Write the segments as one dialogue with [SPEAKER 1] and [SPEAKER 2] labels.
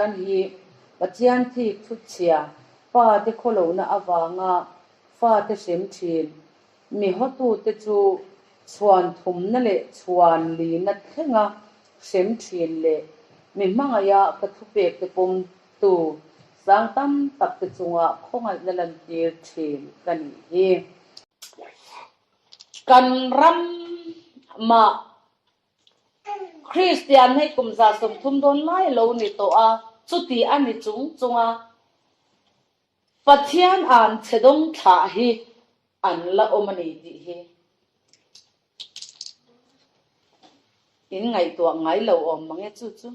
[SPEAKER 1] Hi Pathian thik chhutchhia, fate khawlohna avanga fate hrem thin, mi hawtute chu chhuan thumna leh chhuan lina thlenga hrem thin leh mi hmangaiha ka thupekte pawmtu sang tam takte chunga khawngaihna lantir thin ka nih hi. Kan ramah Kristian hei kum 30 dawn lai lo ni tawh a, chuti a ni chung chung a, Pathian an chhe dawng thlah hi an la awm a ni tih hi in ngaihtuah ngai lo awm mang e chu chu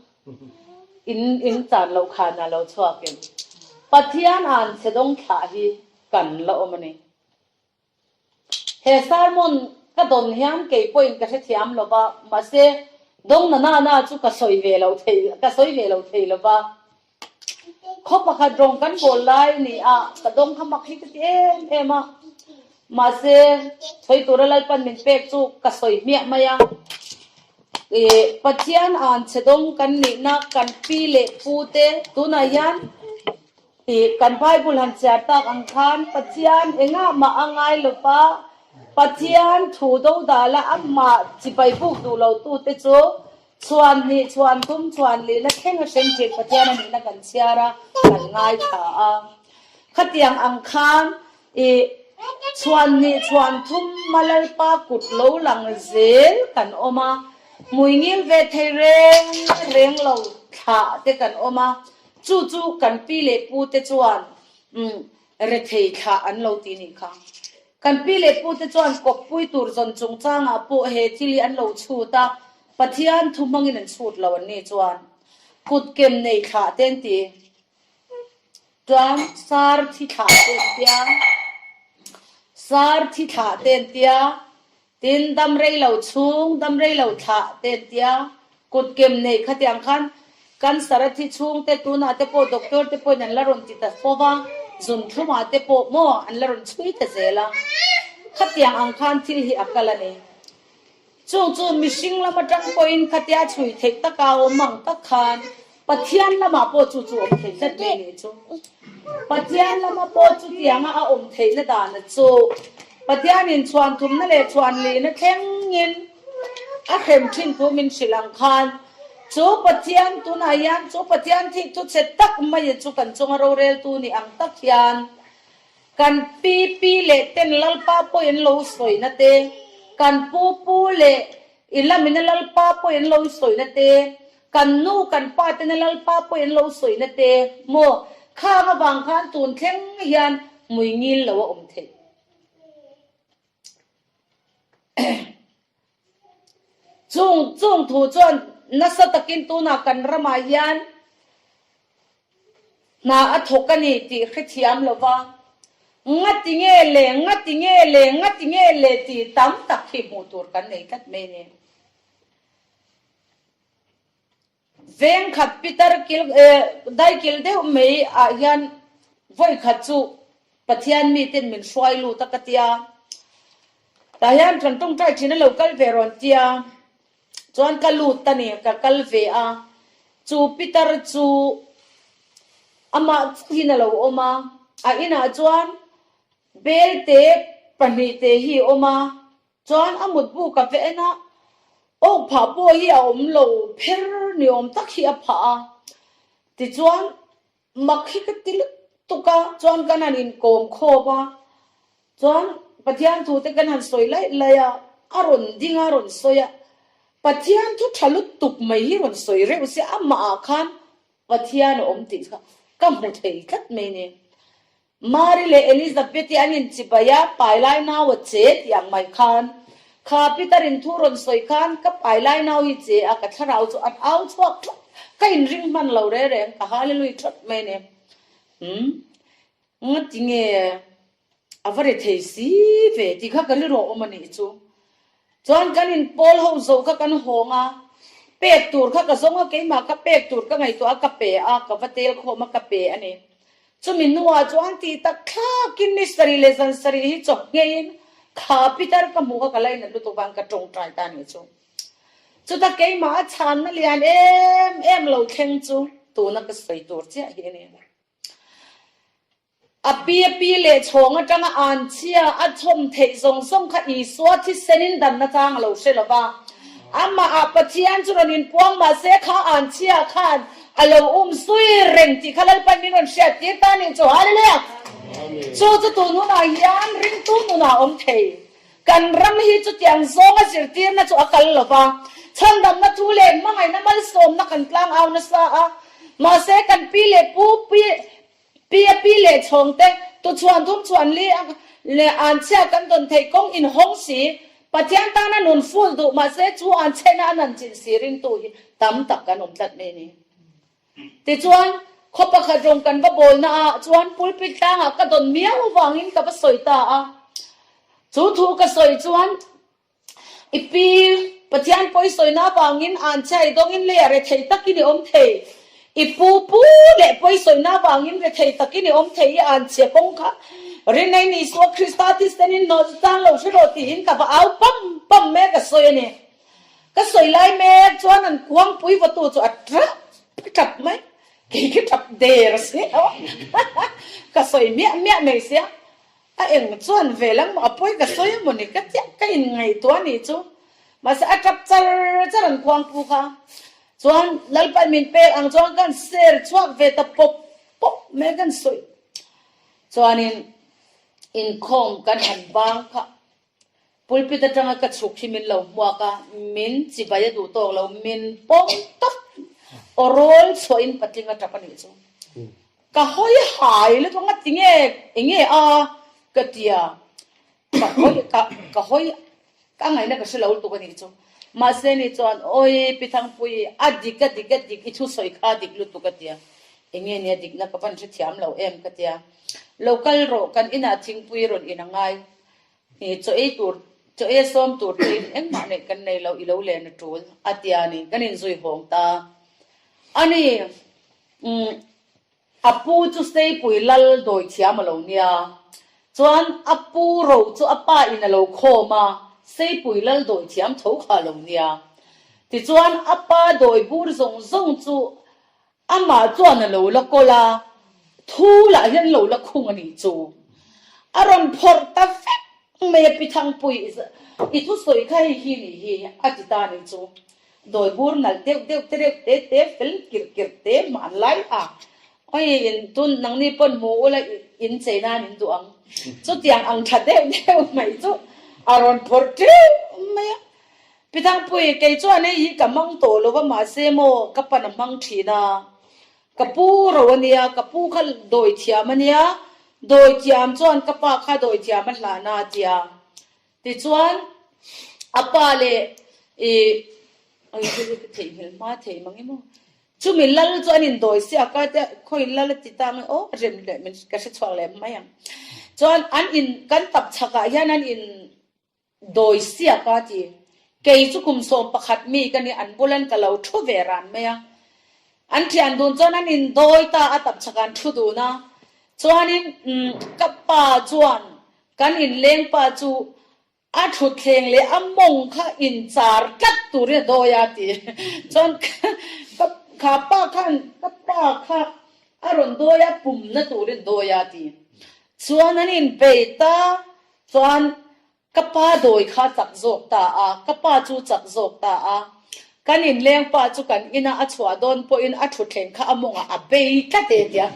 [SPEAKER 1] in in chan loh khan a lo chhuak em Pathian an chhe dawng thlah hi kan la awm a ni. He sermon ka dawn hian kei pawhin ka hrethiam lo va, mahse dawng na na na chu ka sawi ve lo thei ka sawi ve lo thei lo va. Khaw pakhat rawng kan bawl lai ni a, ka dawng kha mak hi ka ti em em a, mahse sawi tura Lalpan min pek chu ka sawi hmiah mai a. Ih Pathian an chhe dawng kan nihna kan pi leh pu te tunah hian Tih kan Bible han chhiar tak ang khan Pathian engah mah a ngai lo va, Pathian thu dodala amah chibai buk duh lo tute chu chhuan hnih, chhuan thum, chhuan lihna thleng a hrem thin Pathian a nihna kan chhiar a, kan ngaithla a. Khatiang ang khan i chhuan hnih, chhuan thum ma Lalpa kut lo lang zel kan awm a, hmuingil ve thei reng reng lo thlah te kan awm a, Chu chu kan pi leh pu te chuan rethei thlah an lo ti nih kha. Kan pi leh pu te chuan kawppui tur zawn chungchangah pawh he thil hi an lo chhut a, Pathian thu hmangin an chhut lo an ni chuan kutkem nei thlah te an ti. Chuan sar thi thlah te an tia, sar thi thlah te an tia, Tin, dam rei lo chhung, dam rei lo thlah te an tia, kut kem nei khatiang khan cancer a thi chhung te tunah te pawh doctor te pawhin an la rawn ti ta fo va, zunthlumah te pawh maw an la rawn chhui ta zel a, khatiang ang khan thil hi a kal a ni. Chung chu mihring lam atang pawhin khatia chhui theih taka a awm ang tak khan Pathian lamah pawh chu chu awm thei tlat mai a nih chu. Pathian lama pawh chutianga a awm theihna dana chu Pathianin chhuan thumna leh chhuan lihna thlengin a hrem thin thu min hrilh ang khan chu Pathian tunah hian chu Pathian thih thu chhe tak mai chu kan chunga roreltu ni ang tak hian kan pi pi leh ten Lalpa pawhin an lo sawina te, kan pu pu leh i lamina Lalpa pawhin an lo sawina te, Kan nu kan pa tena Lalpa pawh in lo sawina te maw khang avang khan tun thleng hian hmui ngil lo a awm theih. Chung chung thu chuan nasa takin tunah kan ramah hian hna a thawk a ni tih hrethiam lo va, ngati nge le, ngati nge le, ngati nge le tih tam tak hi hmuh tur kan nei tlat mai a ni. Veng khat pitar kil dai kil deuh mai ah hian vawi khat chu Pathian miten min hruai lut a ka tia, tah hian kan tawngtai thin a lo kal ve rawn tia, chuan ka lut ta ni ka kal ve a, chu pitar chu amah chiahin a lo awm a, a inah chuan belte pahnihte hi a awm a. Chuan a mutbu ka ve en a, awk phah pawh hi a awm lo pher ni awm tak hi a phah a. Tichuan mak hi ka ti lutuk a, chuan kan han inkawm khawp a, chuan Pathian thu te kan han sawi laih laih a, a rawn ding a rawn sawi a, Pathian thu tha lutuk mai hi rawn sawi reuh se amah ah khan Pathian a awm tih kha ka hmu thei tlat mai ni. Mari leh Elizabeth-i an inchibai a, pai lai nau a che tih ang mai khan. Kha Peter in thu rawn sawi khan ka pai lai nau hi che a, ka thlarau chu an au chhuak thawt. Ka inring hman lo reng reng, ka hallelui thawt mai a ni. Umm, ngati nge a va re thei si ve tih kha ka rilru a awm a nih chu. Chuan kan in pawl ho zo kha kan hawng a, pek tur kha ka zawng a, keimah ka pek tur ka ngaihtuah a, ka pe a, ka va tel khawm a, ka pe a ni. Chumi hnuah chuan tih tak thlakin ni sarih leh zan sarih hi chawp ngheiin kha Peter ka hmuh kha ka lainat lutuk vang ka tawngtai ta a nih chu. Chuta keimah a chhanna lian em em lo thleng chu. Tuna ka sawi tur chiah hi a ni. A pi a pi leh chhawng atanga an chhia a chhawm theih zawng zawng kha Isua thisenin danna chang a lo hre lo va. Amah ah Pathian chu rawn inpuang mahse kha an chhia khan a lo um zui reng tih kha Lalpan min rawn hriat tir ta nih chu. Hallelujah! Chu chu tun hunah hian ringtu nunah a awm thei. Kan ram hi chutiang zawnga zirtirna chu a kal lo va, chhandamna thu leh hmangaihna malsawmna kan tlang au nasa a, mahse kan pi leh pu pi pi a pi leh chhawng te tuchhuan thum chhuan li leh an chhia kan dawn theih kawng inhawng si, Pathian tana nun ful duh mahse chu an chhehna a nan chin si ringtu hi tam tak kan awm tlat mai a ni. Tichuan, khaw pakhat rawng kan va bawlna ah chuan pulpit tlangah ka dawn miau avangin ka va sawi ta a. Chu thu ka sawi chuan, I pi, Pathian pawi sawina avangin an chai dawngin leiah rethei takin i awm thei. I pu pu leh pawi sawina avangin rethei takin i awm thei i an chhia kawng kha Rinei ni Isua Krista thisenin hnawh chang lo hre rawh tiin ka va au pam pam mek a sawi a ni. Ka sawi lai mek chuan an kuangpui vawtu chu a tap a tap mai, kei khi tap der a si lo ka sawi miah miah mai sia, a eng chuan ve lang maw a pawi ka sawi a mawni ka chiah ka inngaihtuah a nih chu, mahse a tap char char an kuangpu kha chuan Lalpa min pek ang chuan ka han ser chhuak ve ta pawp pawp mai a kan sawi chuanin inkhawm kan han bang kha. Pulpit atanga ka chhuk hi min lo hmuak a, min chibai a duh tawk lo, min pawm tawp. Aw rawl chhuahin patling a tap a nih chu. Ka hawi hai lutuk a, tinge enge a ka tia, ka hawi ka ka hawi ka ngaihna ka hre lo lutuk a nih chu. Mahse ni chuan awi Pi Thangpui a dik a dik a dik i thusawi kha a dik lutuk a tia, enge nia dikna ka van hrethiam lo em ka tia, lo kal rawh kan inah thingpui rawn in a ngai. Hi chaw ei tur, chaw ei a sawm tur pawhin engmah neih kan nei lo, i lo len a tul a tia ni, kan inzui hawng ta a ni. Umm, a pu chu Seipui lal dawi thiam a lo nia, chuan a pu ro chu a pa in a lo khawm a, Seipui lal dawi thiam tho kha a lo nia. Tichuan a pa dawi bur zawng zawng chu Amah chuan a lo la kawl a, thu lah hian lo la khung a nih chu. A rawn phawrh ta vek mai a, Pi Thangpui, i thusawi kha hei hi nih hi, a ti ta a nih chu. Dawi bur nalh deuh deuh te reuh te te fel kirh kirh te hman lai a, Oi, in tun nangni pawn hmu ula in chei nan in duh ang. Chutiang ang tha deuh deuh mai chu a rawn phawrh teuh mai a. Pi Thangpui, kei chuan hei hi ka hmang tawh lo va, mahse maw ka pan a hmang thin a, ka pu ro a nia, ka pu kha dawi thiam a nia, dawi thiam chuan ka pa kha dawi thiam a hlan a a ti a, tichuan a pa leh i thil hi ka theihnghilh hma thei mang emaw, chumi lal chu an indawi siak a, khawi lal a ti ta ang e aw rem leh min ka hre chhuak leh mai ang, chuan an in kan tap chhakah hian an in. Dawi siak a ti. Kei chu kum 11 mi ka ni, an bulan ka lo thu ve ran mai a. An thian dun chuan an indawi ta a, tap chhak an thu dun a. Chuanin ka pa chuan kan inleng pa chu a thutthleng leh a mawng kha inchar tlat turin a dawi a ti. Chuan ka kha pa khan ka pa kha a rawn dawi a, pumna turin dawi a ti. Chuan an inbei ta. Chuan ka pa dawi kha chak zawk ta a, ka pa chu chak zawk ta a. Kan inleng pa chu kan ina a chhuah dawn pawhin a thutthleng kha a mawngah a bei tlat e tia.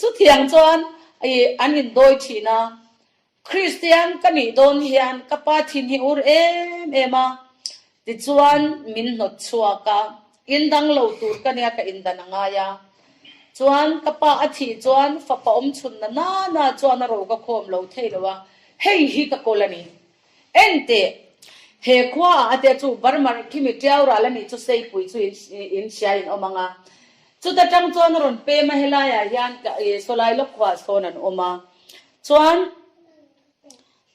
[SPEAKER 1] Chutiang chuan i an indawi thin a. Kristian ka nih dawn hian ka pa thin hi ur em em a, tichuan min hnawt chhuak a, in dang lo tur ka nia ka indan a ngai a. Chuan ka pa a thih chuan fapa awm chhun na nana chuan a ro ka khawm lo thei lo a, hei hi ka kawl a ni. Enteh, he khua ah a tia chu Burma khi mi tiau ral a nih chu Seipui chu in hria in awm ang a. Chuta tang chuan a rawn pem a helai ah hian Sawlai lawk khuaah sawn an awm a. Chuan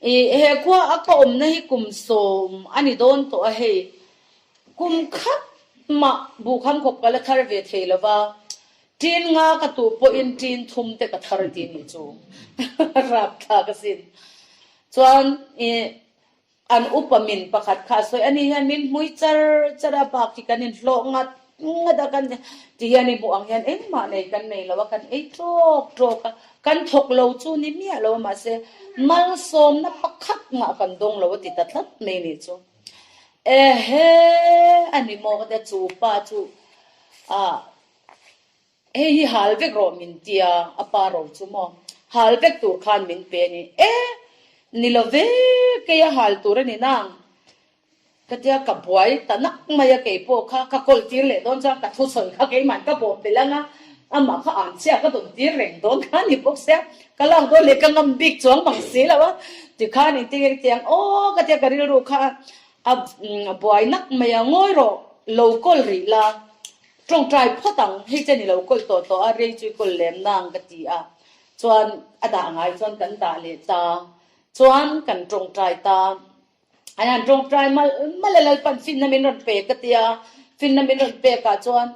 [SPEAKER 1] i he khua a ka awmna hi kum sawm a ni dawn tawh a hei, kum khat mah buhkham khawp ka la thar ve thei lo va, ṭin nga ka tuh pawhin ṭin thum te ka thar tih ni chu rapthlak asin. Chuan i. An upa min pakhat kha a sawi a ni hian min hmui char char a, bak hi kan inhlawh ngat ngat a, kan ti hian i hmuh ang hian engmah nei kan nei lo a, kan ei tawk tawk a, kan thawk lo chu ni miah lo a, mahse malsawmna pakhat mah kan dawng lo a ti ta tlat mai ni chu. Ehe a ni maw ka tia chu pa chu ah. Hei hi hal vek rawh min tia, a pa ro chu maw? Hal vek tur khan min pe a ni. E! Ni lo ve, kei a hal tur a ni nang. Ka tia ka buai ta nak mai a, kei pawh kha ka kawl tir leh dawn chuan ka thusawi kha keimahn ka bawm belh ang a, amah kha an chhia ka dawn tir reng dawn kha a ni bawk sia, ka lak dawn leh ka ngam bik chuang mang si lo a, tikhan engtin nge ka ti ang aw ka tia ka rilru kha a buai nak mai a, ngawi rawh, lo kawl rih la. Tawngtai phawt ang, hei chen i lo kawl tawh tawh a, rei chu i kawl lem nang ka ti a, chuan a dah ngai chuan kan dah leh ta, chuan kan tawngtai ta, an han tawngtai mal mal a Lalpan finna min rawn pek ka ti a, finna min rawn pek ah chuan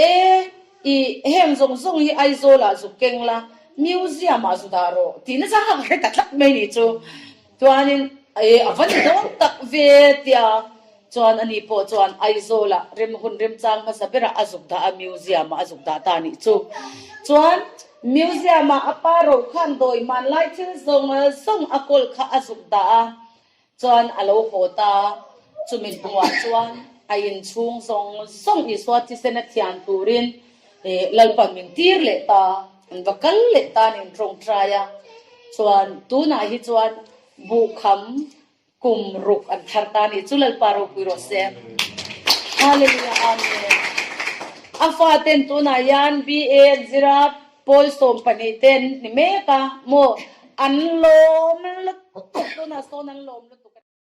[SPEAKER 1] e i heng zawng zawng hi Aizawl ah zuk keng la, museum ah zu dah rawh tih nasa kha ka hre ta tlat mai ni chu, chuanin e a va ni dawn tak ve tia. Chuan ani pawh chuan Aizawlah rem hun remchang hmasa berah a zuk dah a, museum ah a zuk dah ta anih chu. Chuan museum ah a pa ro khan dawi hmanlai thil zawng zawng a kawl kha a zuk dah a, chuan a lo haw ta. Chumi hnuah chuan a inchhung zawng zawng Isua thisen a thian turin Lalpan min tir leh ta, an va kal leh ta a ni an tawngtai a. Chuan tunah hi chuan buhkham Kum ruk an thar ta nih chu Lalpa ropui rawh se. Hallelujah Amen. A fa ten tunah hian BA an zir a, pawl 12 ten ni mek a maw an lawm lutuk tunah sawn an lawm lutuk.